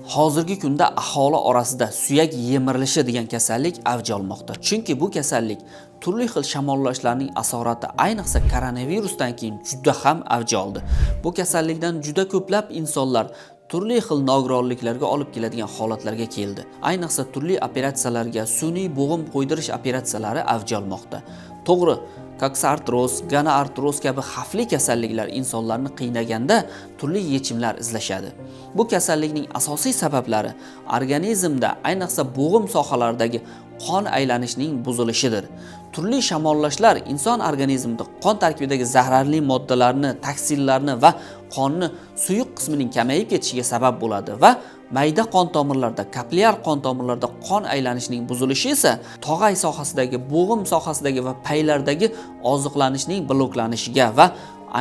Hozirgi kunda aholi orasida suyak yemirilishi degan kasallik avj olmoqda. Chunki bu kasallik turli xil shamollashlarning asorati, ayniqsa koronavirusdan keyin juda ham avj oldi. Bu kasallikdan juda ko'plab insonlar turli xil nogironliklarga olib keladigan holatlarga keldi. Ayniqsa turli operatsiyalarga, sun'iy bo'g'im qo'ydirish operatsiyalari avj olmoqda. To'g'ri, koksartroz, gonoartroz kabi xavfli kasalliklar insonlarni qiynaganda turli yechimlar izlashadi. Bu kasallikning asosiy sabablari organizmda, ayniqsa bo'g'im sohalaridagi qon aylanishining buzilishidir. Turli shamollashlar inson organizmida qon tarkibidagi zararli moddalarni, toksinlarni va qonni suyuq qismining kamayib ketishiga sabab bo'ladi va mayda qon tomirlarda, kapillyar qon tomirlarda qon aylanishining buzilishi esa tog'ay sohasidagi, bo'g'im sohasidagi va paylardagi oziqlanishning bloklanishiga va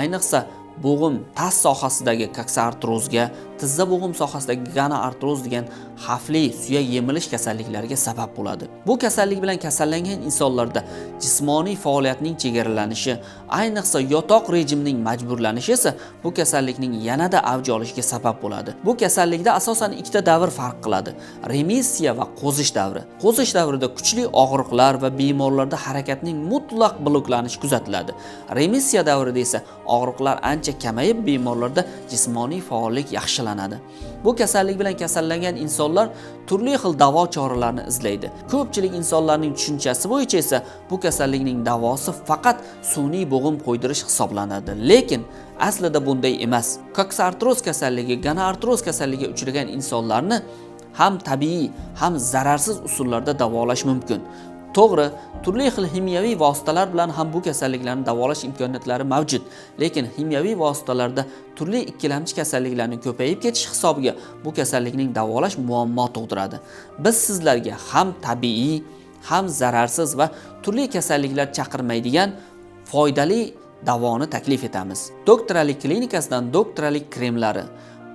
ayniqsa bo'g'im tas sohasidagi koksartrozga, tizza bo'g'im sohasidagi gonoartroz degan xavfli suyak yemilish kasalliklariga sabab bo'ladi. Bu kasallik bilan kasallangan insonlarda jismoniy faoliyatning chegaralanishi, ayniqsa yotoq rejimining majburlanishi esa bu kasallikning yanada avj olishiga sabab bo'ladi. Bu kasallikda asosan ikkita davr farq qiladi: remissiya va qo'zish davri. Qo'zish davrida kuchli og'riqlar va bemorlarda harakatning mutlaq bloklanishi kuzatiladi. Remissiya davrida esa og'riqlar ancha kamayib, bemorlarda jismoniy faollik yaxshilanadi. Bu kasallik bilan kasallangan insonlar turli xil davo choralarini izlaydi. Ko'pchilik insonlarning tushunchasi bo'yicha esa bu kasallikning davosi faqat sun'iy bo'g'im qo'ydirish hisoblanadi. Lekin aslida bunday emas. Koksartroz kasalligi, gonoartroz kasalligiga uchragan insonlarni ham tabiiy, ham zararsiz usullarda davolash mumkin. To'g'ri, turli xil ximiyaviy vositalar bilan ham bu kasalliklarni davolash imkoniyatlari mavjud. Lekin ximiyaviy vositalarda turli ikkilamchi kasalliklarning ko'payib ketishi hisobiga bu kasallikning davolash muammo tug'diradi. Biz sizlarga ham tabiiy, ham zararsiz va turli kasalliklar chaqirmaydigan foydali davoni taklif etamiz. Doktoralik klinikasidan doktoralik kremlari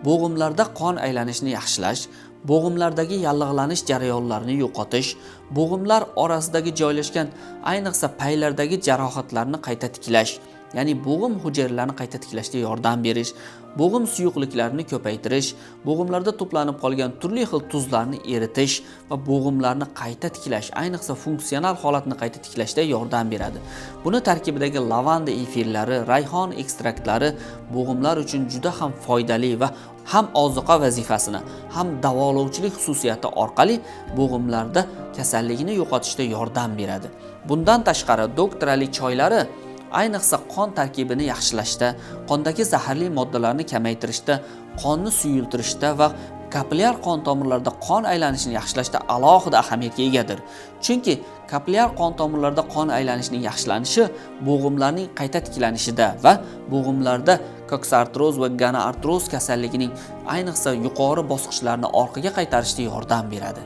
bo'g'imlarda qon aylanishini yaxshilash, bo'g'imlardagi yallig'lanish jarayonlarini yo'qotish, bo'g'imlar orasidagi joylashgan, ayniqsa paylardagi jarohatlarni qayta tiklash, ya'ni bo'g'im hujayralarini qayta tiklashda yordam berish, bo'g'im suyuqliklarini ko'paytirish, bo'g'imlarda to'planib qolgan turli xil tuzlarni eritish va bo'g'imlarni qayta tiklash, ayniqsa funksional holatni qayta tiklashda yordam beradi. Buni tarkibidagi lavanda efirlari, rayhon ekstraktlari bo'g'imlar uchun juda ham foydali va ham ozuqa vazifasini, ham davolovchilik xususiyati orqali bo'g'imlarda kasallikni yo'qotishda yordam beradi. Bundan tashqari doktoralik choylari ayniqsa qon tarkibini yaxshilashda, qondagi zaharli moddalarni kamaytirishda, qonni suyultirishda va kapillyar qon tomirlarida qon aylanishini yaxshilashda alohida ahamiyatga egadir. Chunki kapillyar qon tomirlarida qon aylanishining yaxshilanishi bo'g'imlarning qayta tiklanishida va bo'g'imlarda koksartroz va gonoartroz kasalligining ayniqsa yuqori bosqichlarini orqaga qaytarishda yordam beradi.